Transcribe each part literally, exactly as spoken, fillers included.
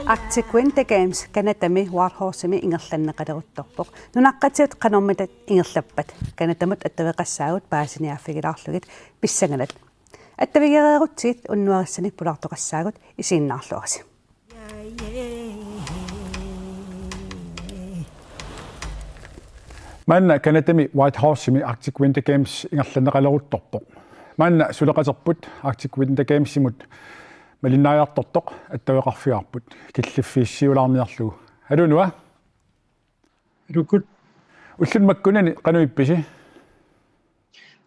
Arctic Winter Games Canadami Whitehorsemi ingerlanneqaleruttorpoq. Nunaqqatigut qanormita ingerlappat Canadamut attaveqassaagut paasiniaaffigilaarlugit pissanganaq. Attavigereerutsigit unnuarissanik pulaartoqassaagut isiginnaarluarisi. Maanna Canadami Whitehorsemi Arctic Winter Games ingerlanneqaleruttorpoq. Maanna suleqaterput Arctic Winter Gamesimut malinnaajartortoq attaveqarfigaarput killiffigissiulaarniarlugu. Aluu Noah. Aluukkut. Ulluni makkunani qanoq ippisi?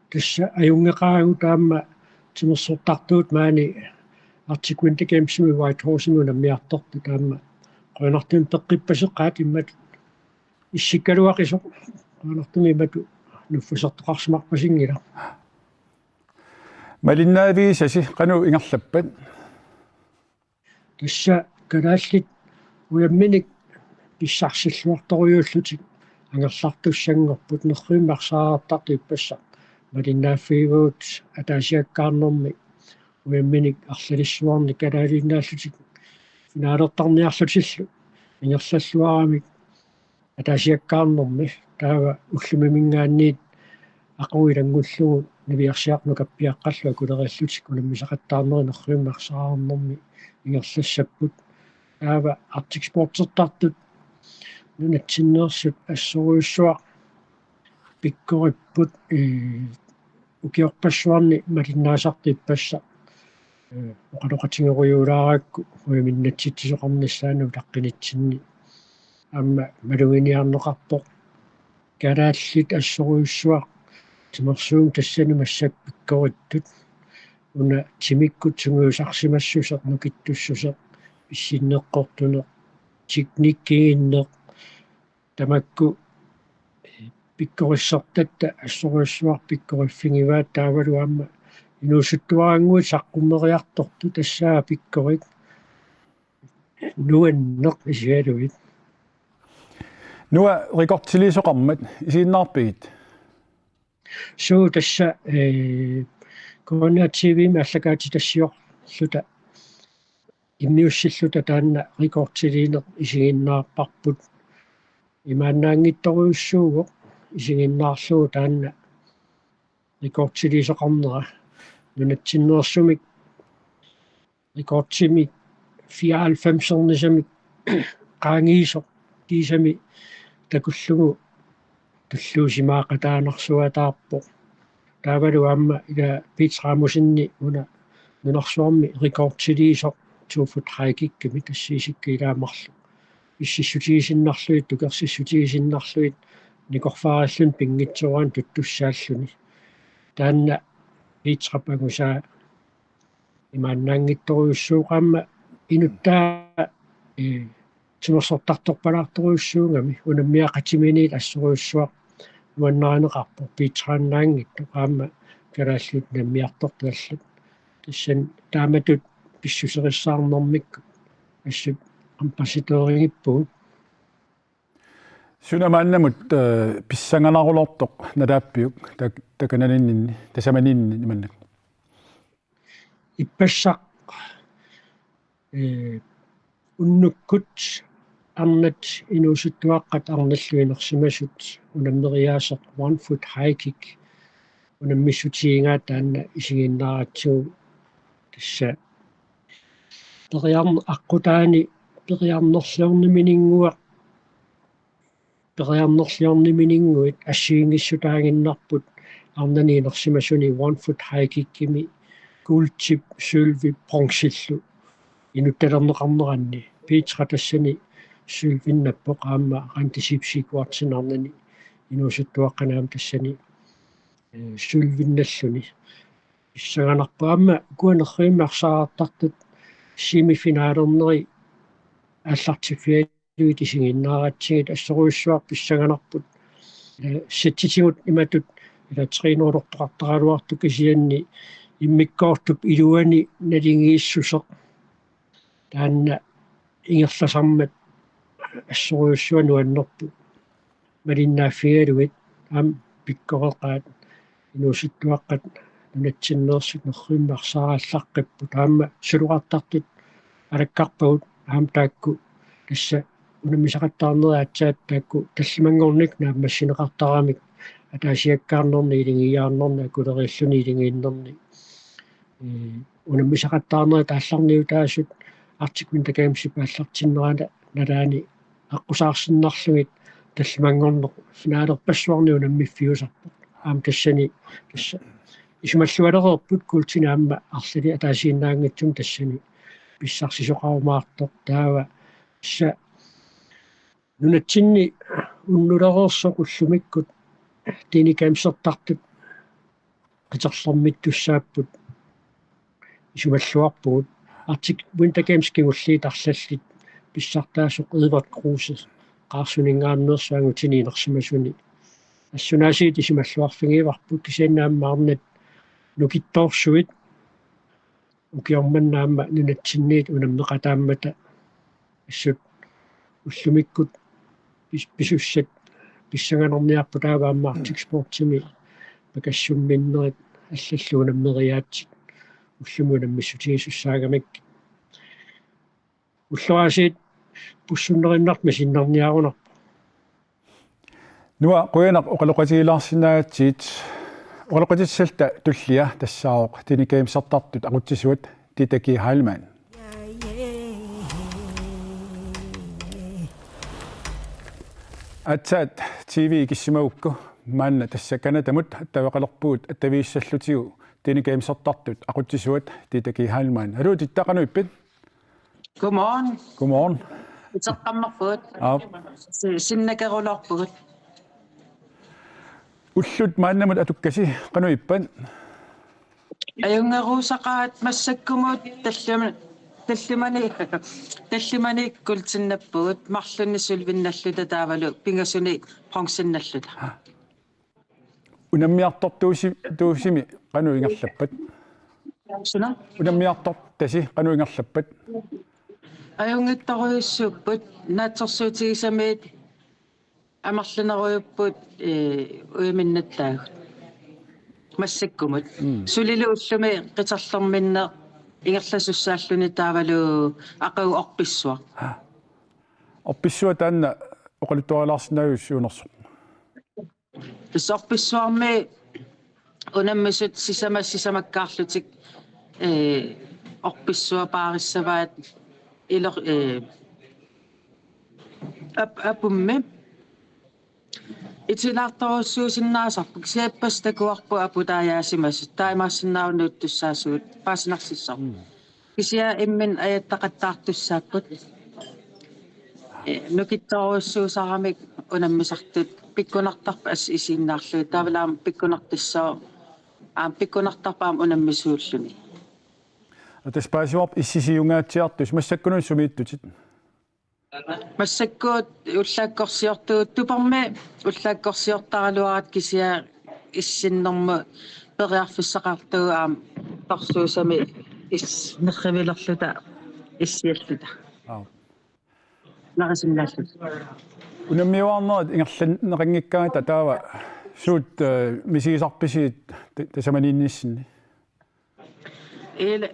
Tassa ajunngeqaagut aamma timersortartuut maani Arctic Winter Gamesimi Whitehorsemi unammiartortut aamma qujanartumik peqqippaseqaat imatut issikkaluaqisoq qujanartumik imatut nuffasertoqarsimarpasinngilaq. Malinnaavigisasi qanoq ingerlappat? Tassa kalaallit ujamminik pissarsilluartorujuullutik angerlartussanngorput nerrivimmi arsaartartut ippassaq malinnaaffigivagut ataasiakkaarnermi ujamminik arlalissuarnik kalaaliinnaallutik finaalertarniarlutillu ingerlalluaramik ataasiakkaarnermi taava ullumiminngaanniit aqagu ilanngullugu niviarsiarneq kappiaqqallu akulerillutik unammisaqattaarnerit nerrivimmi arsaarnermi ingerlassapput. Taava Arctic Sportsertartut nunatsinneersut assorujussuaq pikkoripput, ee, ukiorpassuarni malinnaasartut ippassaq. Ee, oqaloqatigerujulaarakku ujaminnatsitsisoqarnissaanut utaqqinitsinni aamma maluginiarneqarpoq. Kalaallit assorujussuaq timersuummik tassani massakkut pikkorittut. Una timikkut sungiusarsimassuseq, nukittussuseq, pissinneqqortuneq, teknikkiginneq, tamakku pikkorissortatta assorujussuaq pikkoriffigivaat taavalu aamma inuusuttuarannguit saqqummeriartortut tassaavoq pikkorik nuanneq isigaluit. Noah, rekordiliisoqarmat isiginnaarpigit? Suu tassa, ee, K N R T V-mi aallakaatitassiorluta immiussilluta taanna rekordiliineq isiginnaarparput. Imaannaanngitsorujussuuvoq isiginnaarlugu taanna rekordiliisoqarnera nunatsinneersumik rekordimik fireoghalvfemsernisamik qaangiisoq kiisami takullugu tulluusimaaqataanarsuataarpoq. Taavalu aamma ila Peter Rasmussenip una nunarsuarmi rekordiliisoq two foot high kickimi tassa isikka ilaa marluk pississutigisinnarlugit, tukersissutigisinnarlugit nikorfarilluni pinngitsooraanni tuttussaalluni. Taanna Peterip angusaa imaannaanngitsorujussuuvoq aamma inuttaa, ee, timersortartorpalaartorujussuugami unammiaqatimiinit assorujussuaq nuannarineqarpoq Peteriaannaanngitsoq aamma kalaallit unammiartortut allat. Tassani taamatut pissuserissaarnermikkut assut ambassadørinngippugut. Suna maannamut, ee, pissanganarulortoq nalaappiuk tak-, takananinninni, tasamaninninni imannak? Ippassaq, ee, unnukkut arnat inuusuttuaqqat arnallu inersimasut unammeriaaseq one foot high kick unammissutigigaat taanna isiginnaaratsigu tassa periarn-, aqqutaani periarnerliornimininnguaq periarnerliornimininnguit assigiinngissutaaginnarput arnani inersimasuni one foot high kickimi guldip sølvip bronzillu inuttalerneqarneranni. Peter tassani sølvinnappoq aamma Randi Sipsik uartsinarnani inuusuttuaqqani aamma tassani, ee, sølvinnalluni. Pissanganarpoq aamma ukua nerrivimmi arsaartartut semifinalerneri aallartiffigalugit isiginnaaratsigit assorujussuaq pissanganarput. Ee, setsitigut imatut ila tre nul-ortoqartaraluartut kisianni immikkoortup iluani naligiissuseq Taanna ingerlasarmat assorujussuaq nuannerpoq. Malinnaaffigalugit aamma pikkoreqaat inuusuttuaqqat nunatsinneersut nerrivimmik arsaarallaqqipput aamma suluqartartut alakkarpagut aamma taakku tassa unammisaqattaarnerit aatsaat taakku tallimanngornikkut naammassineqartaramik ataasiakkaarnerni ilingiaarnerni akuleriilluni ilingiinnerni. Ee, unammisaqattaarnerit taallarniutaasut Arctic Winter Gamesip aallartinnerata nalaani aqqusaarsinnarlugit tallimanngorneq finalerpassuarni unammiffiusarpoq. Aamma tassani tassa isumallualereerput kuultinik aamma arlalinnik ataasiinnaanngitsumik tassani pissarsisoqarumaartoq taava tassa nunatsinni unnulereersoq ullumikkut Teenage Gamesertartut qiterlermittussaapput isumalluarpugut. Arctic Winter Games kingulliit arlallit pissartaasoq Edvard Kruse Qaarsuninngaanneersoq angutini inersimasuni. Assunaasiit isumalluarfigivarput kisianni aamma arnat nukittoorsuit ukioq manna aamma nunatsinniit unammeqataammata assut ullumikkut pis-, pisussat pissanganarniarput taava aamma Arctic Sportsimi pakassumminnerit allallu unammeriaatsit ullumi unammissutigisussaagamikkit. Ulloraasiit pussunnerinnartumik sinnarniarunarpoq. Nua, qujanaq oqaloqatigilaarsinnaagatsigit. Oqaloqatissalluta tullia tassaavoq Teenage Gamesertartut aqutsisuat Dieter G. Heilmann. Aatsaat T V ikissimagukku maanna tassa Canadamut attaveqalerpugut attaviissallutigu Teenage Gamesertartut aqutsisuat Dieter G. Heilmann. Haluu Dieter, qanoq ippa? Godmorgen. Godmorgen. Uteqqammerpugut. Aap. Si-, sinnakeruloorpugut. Ullut maannamut atukkasi, qanoq ippa? Ajunngeruusaqaat massakkumut tallima-, tallimani-, tallimaniikkultinnappugut, marlunnik sølvinnalluta taavalu pingasunik bronzennalluta. Unammiartortuusi-, tuusimi qanoq ingerlappat? Suna? Unammiartortasi qanoq ingerlappat? Ajunngitsorujussuupput, naatsorsuutigisamiit amerlanerujupput, ee, ujaminnattaagut. Massakkumut. Mm. Sulilu ullumi qiterlerminneq ingerlasussaalluni taavalu aqagu orpissuaq. Orpissuaq taanna oqaluttuarilaarsinnaaviuk siunersoq? Tassa orpissuarmi unammisut sisamat sisamakkaarlutik, ee, orpissuaq paarissavaat ilo-, ee, ap-, apummi. Itilaartorujussuusinnaasarput, kisianni ippassaq takuarput aput taajaasimasut, taamaassinnaavoq nuuttussaasugut, paasinarsissaaq. Mm. Kisianni imminut ajattaqattaartussaapput. Ee, nukittorujussuusaramik unammisartut pikkunartarput assut isiginnaarlugit. Taavalu aamma pikkunartussooq, aamma pikkunartarpoq aamma unammisuulluni. Tassa paasivarput issisiungaatsiartusi, massakkunut sumiittutit? Massakkut ullaakkorsiortugut, tupermi ullaakkorsiortaraluartut kisianni issinnermut periarfissaqartugut aamma torsuusami is-, nerrivilerluta issialluta. Aap. Nerisinnaalluni. Unammiuaarnerit ingerlanneqanngikkaangata taava suut, ee, misigisarpisigit ta-, tasamaniinnissinni? Ilaa,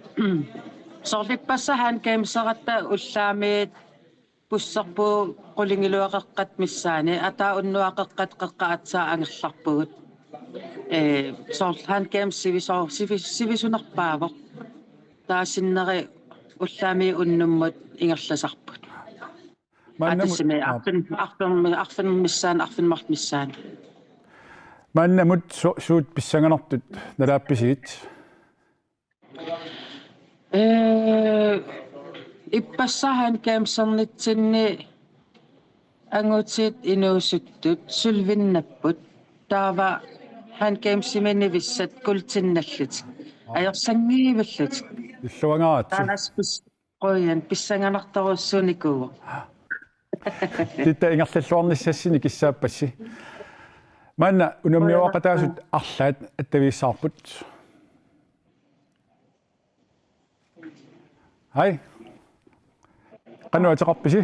soorlu ippassaq Hand Gameseratta ullaamiit busserpugut qulingiluat qeqqata missaani, ataata unnuap qeqqata qeqqa aatsaat angerlarpugut. Ee, soorlu Hand Games sivisoo-, sivi-, sivisunerpaavoq. Taava sinneri ullaamiit unnummut ingerlasarput. Maannamut, aatassimi, aap, arfin-, arfin-, arfineq missaani, arfineq-marluk missaani. Maannamut su-, suut pissanganartut nalaappisigit? Ee, ippassaq Hand Gamesernitsinni angutit inuusuttut sølvinnapput. Taava Hand Gamesimi nivissat kuultinnallutik. Ajorsanngillutik. Illuangaaratsi. Taanna assut pis-, qujan pissanganartorujussuunikuuvoq. Dieter, ingerlalluarnissassinnik kissaappassi. Maanna unammiuaaqataasut arlaat attavigissavarput. Hej. Qanoq ateqarpisi?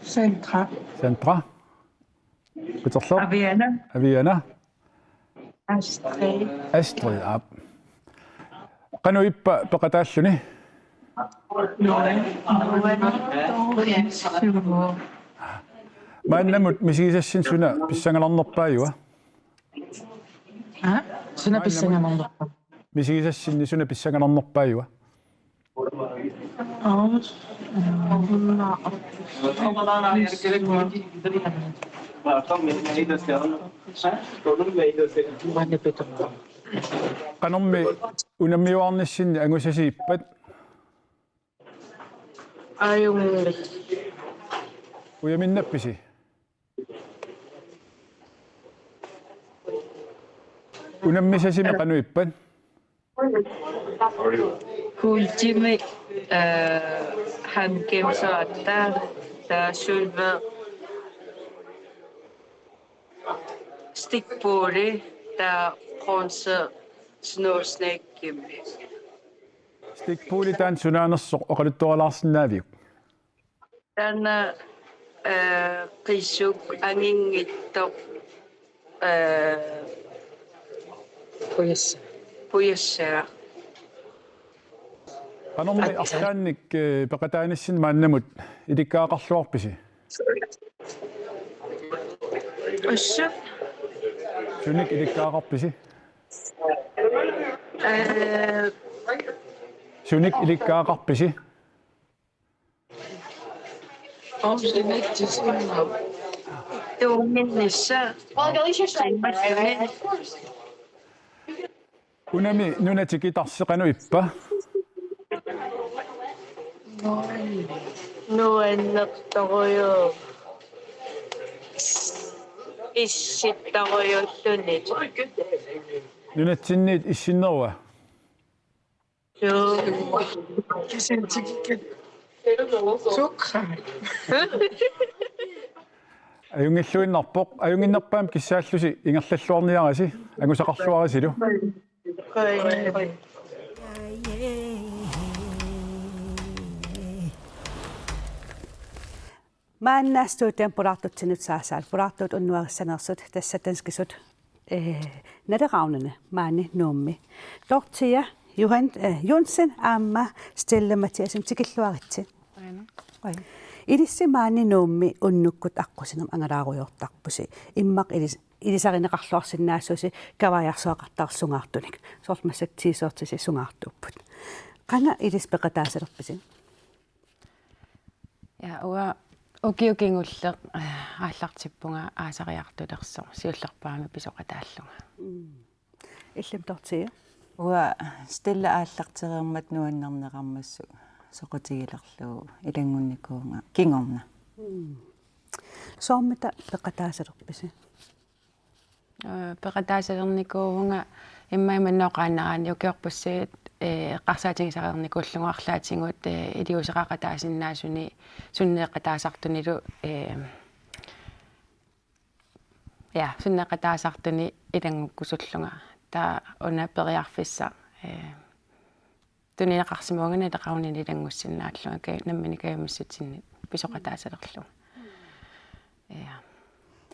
Sandra. Sandra. Peterlo. Aviana. Aviana. Astrid. Astrid, aap. Qanoq ippa peqataalluni? Nuannertorujussuuvoq. Maannamut misigisassinni suna pissanganarnerpaajua? Ha? Suna pissanganarnerpa? Misigisassinni suna pissanganarnerpaajua? Qanormi unammiuaarnissinni angusasi ippat? Ajunngilaq. Ujaminnappisi? Unammisasimi qanoq ippat? Kuultimi, eh, handkemsoatta, taava sølvi stikpulli, taava bronze snorsnakemi. Stikpulli taanna sunaanersoq oqaluttualaarsinnaaviuk? Taanna, eh, qisuk anginngitsoq, eh, pujassa. Pujassa. Qanormi arlaannik, eh, peqataanissinni maannamut ilikkagaqarluarpisi? Ussa. Sunik ilikkagaqarpisi? Eh, Sunik ilikkagaqarpisi? Omsinitsisinna. Tuunginnissa. Unami nuna tikitarsi qanoq ippa? Nuannertorujuuvoq. Issittorujuulluni. Nunatsinniit issinnerua? Joo. Sukka. Ajunngilluinnarpoq, ajunnginnerpaamik kissaallusi ingerlalluarniarisi, angusaqarluarisilu. Maanna studiami pulaartutsinnut saassaat, pulaartuut unnuarissaneersut, tassa danskisut, eh, Nale Ravnene, maani Nuummi. Dorthea Johan, eh, Johnsen aamma Stella Mathiassen, tikilluaritsi. Aana. Oj. Ilissi maani Nuummi unnukkut aqqusinermi angalaarujoortarpusi. Immaqa ilis-, ilisarineqarluarsinnaassuusi kavaajarsuaqartarsungaartunik. Soorlu massakkut T-shirtisi sungaartuupput. Qanga ilissi peqataasalerpisi? Ja, uanga ukioq kingulleq, eh, aallartippunga aasariartulersoq siullerpaamik pisoqataallunga. Mm. Illimmi Dorthea? Uanga Stella aallartereermat nuannerneqarmassuk soqutigilerlugu ilanngunnikuuvunga kingorna. Mm. Soormita peqataasalerpisi? Eh, peqataasalernikuuvunga immaqa imannak oqaannaraanni ukiorpassuit, eh, eqqarsaatigisareernikuullugu arlaatigut, eh, iliuuseqaqataasinnaasuni sunneeqataasartunilu, eh, ja, sunneeqataasartuni ilanngukkusullunga. Taava una periarfissaq, eh, tunineqarsimavunnginnami Nale Ravnene ilanngussinnaallugu, ka-, nammineq kajumissutsinni pisoqataasalerlugu. Ja.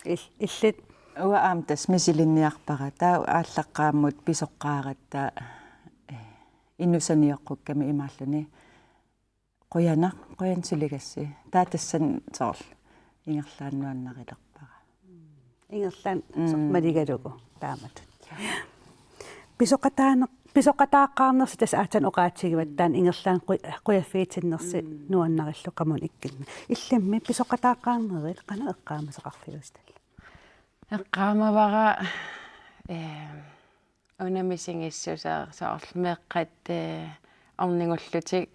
Il-, illit? Uanga aamma tassa misilinniarpara, taava aallaqqaammut pisoqqaaratta, eh, inuup sanioqqukkami imaalluni. Qujanaq, qujanaq suligassi. Taava tassani soorlu ingerlaannaq nuannarilerpara. Ingerlaannaq, mm, soorlu maligalugu taamatut. Pisoqataane-, pisoqataaqqaarnersi tassa aatsaat oqaatigivatit taanna ingerlaannaq qu-, qujaffigitinnersi, mm, nuannarillugu qamuuna ikkunni. Illimmi pisoqataaqqaarnerit qanoq eqqaamasaqarfiusitalla? Eqqaamavara, eh, una misigissuseq soorlu meeqqat, eh, ornigullutik,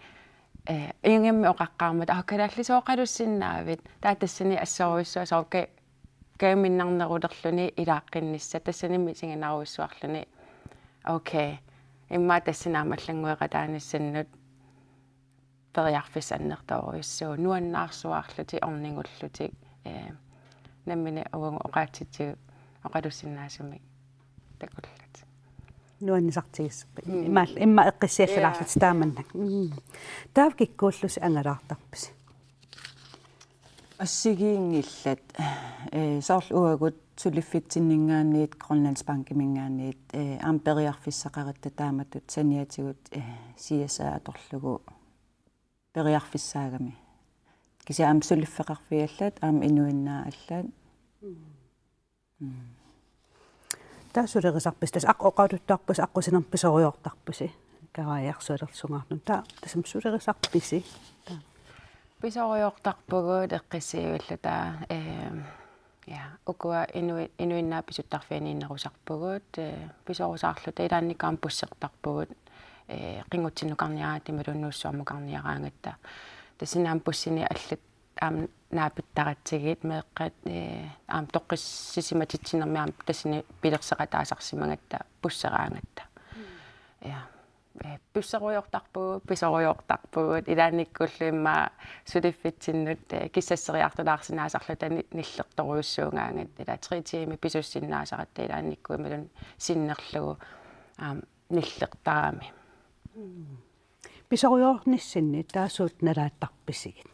eh, ingammik oqaqqaarmata, aa, kalaallisut oqalussinnaavit. Taava tassani assorujussuaq soorlu ka-, kajuminnarnerulerluni ilaaqqinnissaa, tassani misiginarujussuarluni. Okay. Immaqa tassani aamma allanngueqataanissannut periarfissaq annertoorujussuuvoq, nuannaarsuarlutik, ornigullutik, eh, nammineq uagut oqaatsitsigut oqalussinnaasumik takullutik. Nuannisartigissapput. Mm. Imma, imma eqqissiallalaarlutit. Ja. Taamannak. Mm. Taava kikkuullusi angalaartarpisi? Assigiinngillat, eh, soorlu uagut suliffitsinninngaanniit, Grønlandsbankiminngaanniit, eh, aamma periarfissaqaratta taamatut saniatigut, eh, C S R atorlugu periarfissaagami. Kisianni aamma suliffeqarfiit allat, aamma inuinnaat allat. Mm. Mm. Taava sulerisarpisi, tassa aq-, oqaluttuarpusi aqqusinermi pisorujoortarpusi, kavaajarsualersungaarnun. Taava tassami sulerisarpisi? Taava. Pisorujoortarpugut eqqissivilluta, eh, ja, ukua inui-, inuinnaat pisuttarfianiinnerusarpugut, eh, pisorusaarluta ilaannikkut aamma bussertarpugut, eh, Qinngutsinnukarniaraangatta imaluunniit Nuussuarmukarniaraangatta. Tassani aamma bussini allat aamma naapittaratsigit meeqqat, eh, aamma toqqissisimatitsinermi aamma tassani pilerseqataasarsimagatta busseraangatta. Mm. Ja. Eh, busserujoortarpugut, pisorujoortarpugut, ilaannikkullu imma suliffitsinnut, eh, kissasseriartulaarsinnaasarluta ni-, nillertorujussuugaangatta, ila tre tiimit pisussinnaasaratta ilaannikkut imaluunniit sinnerlugu, aamma, nillertarami. Mm. Pisorujoornissinni taava suut nalaattarpisigit?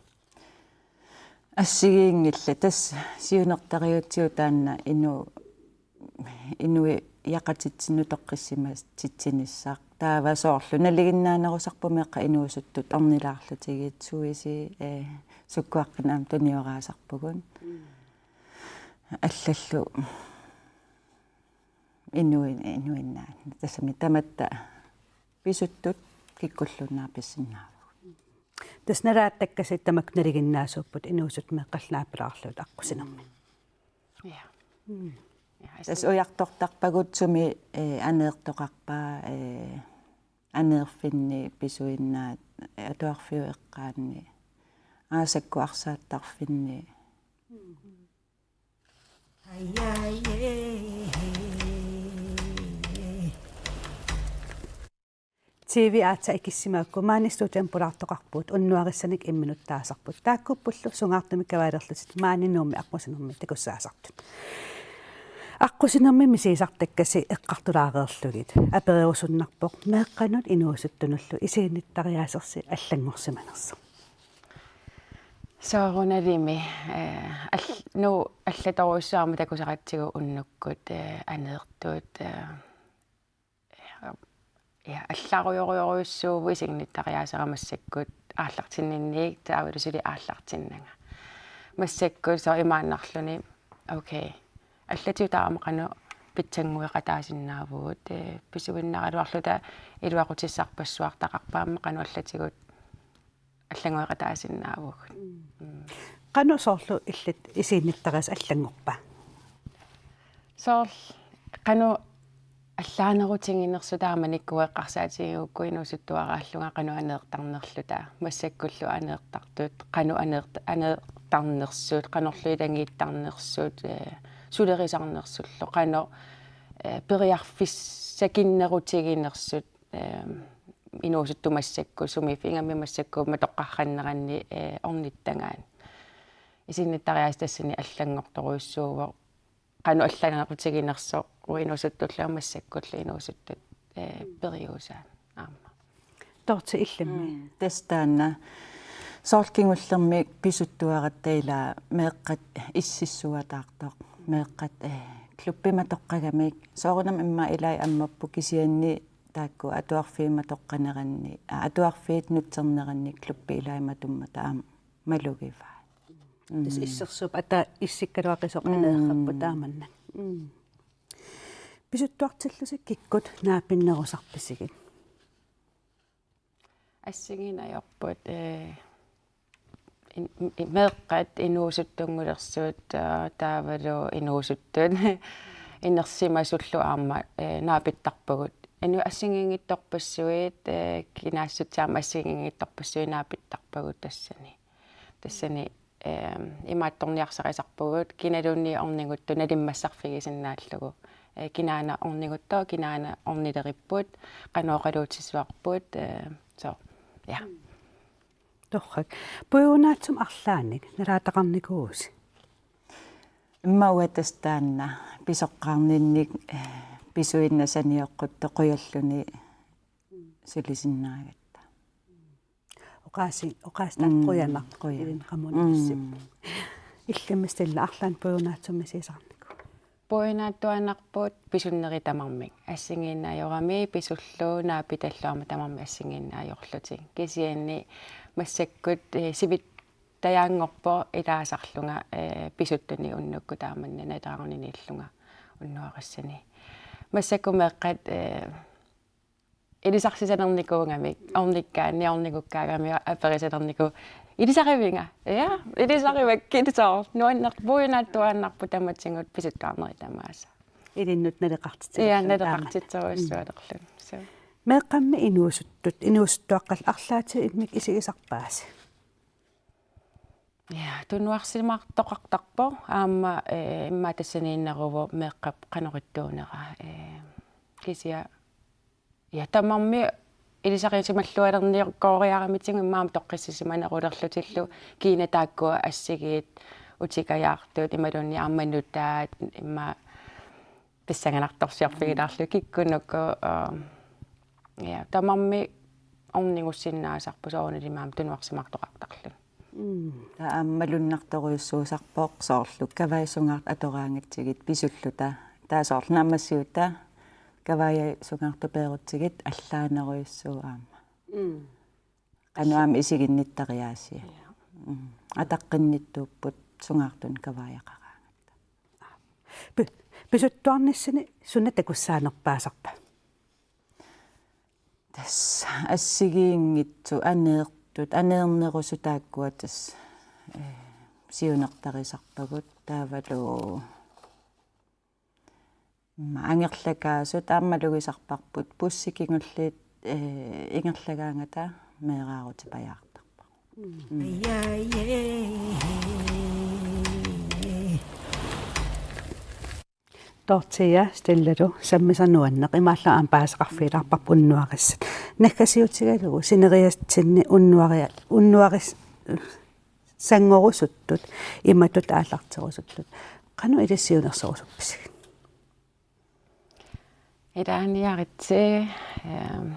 Assigiinngillat, tassa siunertariutsigu taanna inu-, inuiaqatitsinnut toqqissimatitsinissaq. Taava soorlu nalinginnaanerusarput meeqqat inuusuttut ornilaarlutigit, suisi, eh, sukkuaqqinut aamma tunioraasarpugut. Mm. Allallu inui-, inuinnaat. Tassami tamatta pisuttut kikkulluunniit pissinnaavagut. Tassa nalaattakkasi tamakku nalinginnaasuupput inuusuttut meeqqallu naapilaarlugit aqqusinermi. Ja. Mm. Ja, tassa ujartortarpagut sumi, eh, aneertoqarpa, eh, aneerfinni pisuinnaat, eh, atuarfiup eqqaanni, aasakkut arsaattarfinni. Mm. T V aatsaat ikissimagukku maani studiami pulaartoqarpugut unnuarissanik imminut taasarput. Taakkuuppullu sungaartumik kavaalerlutit maani Nuummi aqqusinermi takussaasartut. Aqqusinermi misigisartakkasi eqqartulaareerlugit. Apererusunnarpoq meeqqanut inuusuttunullu isiginnittariaasersi allanngorsimanersoq. Soorunalimi, eh, al-, Nuuk allatorujussuarmik takusaratsigu unnukkut, eh, aneertut, eh, ja, allarujorujussuuvoq isiginnittariaasera massakkut aallartinninniit taavalu suli aallartinnanga. Massakkut soorlu imaannarluni, okay. Allatigut taama qanoq pitsanngueqataasinnaavugut, eh, pisuinnaraluarluta iluaqutissarpassuartaqarpoq aamma qanoq allatigut allanngoriqataasinnaavugut. Mm. Mm. Qanoq soorlu illit isiginnittariaaseq allanngorpa? Soorlu qanoq allaanerutiginersoq taamanikkut eqqarsaatigigukku inuusuttuaraallunga qanoq aneertarnerluta. Massakkullu aneertartut, qanoq aneert-, aneertarnersut, qanorlu ilagiittarnersut, eh, sulerisarnersullu, qanoq, eh, periarfissakinnerutiginersut, eh, inuusuttut massakkut, sumiiffigigamik massakkut matoqqarranneranni, eh, ornittagaat. Isiginnittariaaseq tassani allanngortorujussuuvoq, qanoq allaanerutiginersoq inuusuttullu aamma massakkullu inuusuttut, eh, periusaat aamma. Dorthe, illimmi? Mm, tassa taanna. Soorlu kingullermik pisuttuaratta ilaa meeqqat ississuataartoq. Meeqqat, eh, klubbimatoqqagamik. Soorunami immaqa ilai ammapput kisianni taakku atuarfiit matoqqaneranni, aa, atuarfiit nutserneranni klubbi ilai matummata aamma malugivaat. Mm. Tassa issersuup ata issikkaluaqisoq. Mm. Aneerrarput taamannak. Mm. Pisuttuartillusi kikkut naapinnerusarpisigit? Assigiinngitsut ajorput, eh, in-, i-, meeqqat inuusuttunngulersut, eh, taavalu inuusuttut inersimasullu aamma, eh, naapittarpagut. Inuit assigiinngitsorpassuit, eh, kinaassutsip aamma assigiinngitsorpassuit naapittarpagut tassani. Tassani, ehm, imaattorniarsarisarpugut, kinaluunniit orniguttut nalimmassarfigisinnaallugu. Eh, kinaana orniguttut, kinaana ornileripput, qanoq oqaluutissavarput, eh, so, ja. Torrak. Puigunaatsumik arlaannik nalaataqarnikuuvusi? Immaqa uanga tassa taanna pisoqqaarninnik, eh, pisuinnaq sanioqquttoq qujalluni sulisinnaagatta. Oqaasi-, oqaasitaat Mm, qujanaq qujan. Ilin Qamuuna Mm. Pissip. Illimmi Stella arlaannik puigunaatsumik misigisaqarnikuuit? Puigunaajuaannarpugut pisunnerit tamarmik. Assigiinneq ajorami pisullu naapitallu aamma tamarmik assigiinneq ajorlutik. Kisianni massakkut, eh, sivittajaanngorpoq ilaasarlunga, eh, pisuttunik unnukkut taamannak naleraaniniillunga unnuarissani. Massakkut meeqqat, eh, ilisarsisanernikuugamik, ornikkaanni ornigukkaangami aperisanernikuugamik. Ilisarivinga? Ja, ilisarivakka, ilisar-, nuanner-, puigunaajuaannarpoq tamatigut pisuttuarnerit tamaasa. Ilinnut naleqartitserlugu. Ja, naleqartitserujussuulerlugu. Mm. So. Meeqqammi inuusuttut, inuusuttuaqqallu arlaatigut immikkut isigisarpaasi? Ja, tunuarsimaartoqartarpoq. Aamma, eh, immaqa tassaniinneruvoq meeqqap qanoq ittuunera. Eh, kisianni, ja, tamarmik ilisarisimallualerniukkooriaramitigut immaqa aamma toqqissisimanerulerlutillu kiinaq taakkua assigiit utikajaartut imaluunniit aamma nutaat immaqa pissanganartorsiorfigilaarlugit kikkunuku, eh, ja, tamarmik ornigussinnaasarput soorunalimi aamma tunuarsimaartoqartarluni. Mm. Taava aamma malunnartorujussuusarpoq soorlu kavaajasungaartut atoraangatsigit pisulluta. Taava soorlu naammassiuuta kavaajasungaartut peerutsigit allaanerujussuuvoq aamma. Mm. Qanoq aamma isiginnittariaasiat. Ja. Mm. Ataqqinnittuupput sungaartunik kavaajaqaraangatta. Pi-, pisuttuarnissani suna takussaanerpaasarpa? Tassa assigiinngitsut, aneertut, aneernerusut taakkua tassa, eh, siunertarisarpagut taavalu immaqa angerlakaasut aamma malugisarparput bussit kingulliit, eh, ingerlagaangata meeraarutipajaartarpagut. Mm. Dorthea, Stellalu, sammisaq nuanneq, imaallaat aamma paasisaqarfigilaarparput unnuarissat. Naggasiutigalugu sineriatsinni unnuaria-, unnuaris-, sanngorusuttut, imatut aallarterusuttut. Qanoq ilissi siunnersorusuppisigit? Ilaaniaritsi, eh,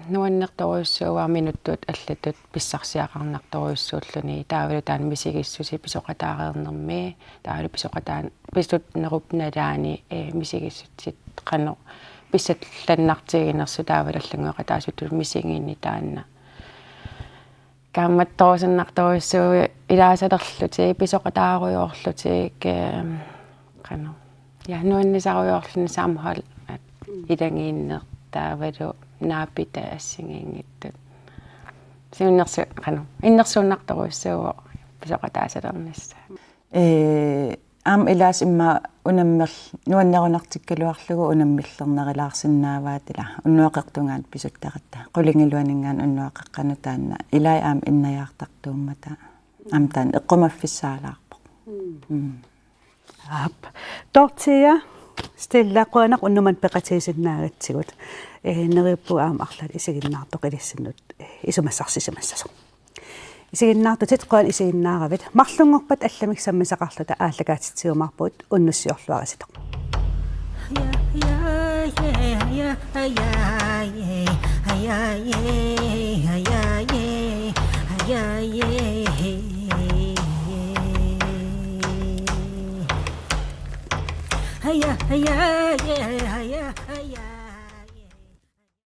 nuannertorujussuuara minuttut allatut pissarsiaqarnartorujussuulluni taavalu taanna misigissuseq pisoqataareernermi, taavalu pisoqataan-, pisuttunerup nalaani, eh, misigissutit qanoq pissallannartiginersut taavalu allanngorataasutut misigineq taanna. Kaammattorusunnartorujussuuvoq ilaasalerlutik, pisoqataarujoorlutik, eh, qanoq. Ja, nuannisarujoorluni sammenhold, at ilagiinneq taavalu naapitaq assigiinngitsut. Siunnersu-, qanoq. Innersuunnartorujussuuvoq pisoqataasalernissaa. Ee, aamma ilaasa immaqa unammer-, nuannerunartikkaluarlugu unammillernerilaarsinnaavaat ila unnuaqertungaanut pisuttaratta. Qulingiluaninngaanniit unnuaqeqqanut taanna ilai aamma innajaartartuummata. Aamma taanna eqqumaffissaalaarpoq. Mm. Mm. Aap. Dorthea, Stella, qujanaq unnuk manna peqatigisinnaagatsigut. Ee, neriuppunga aamma arlaat isiginnaartoq ilissinnut, ee, isumassarsisimassasoq. Isiginnaartutit qujanaq isiginnaaravit. Marlunngorpat allamik sammisaqarluta aallakaatitsiumaarpugut, unnussiorluaritsi.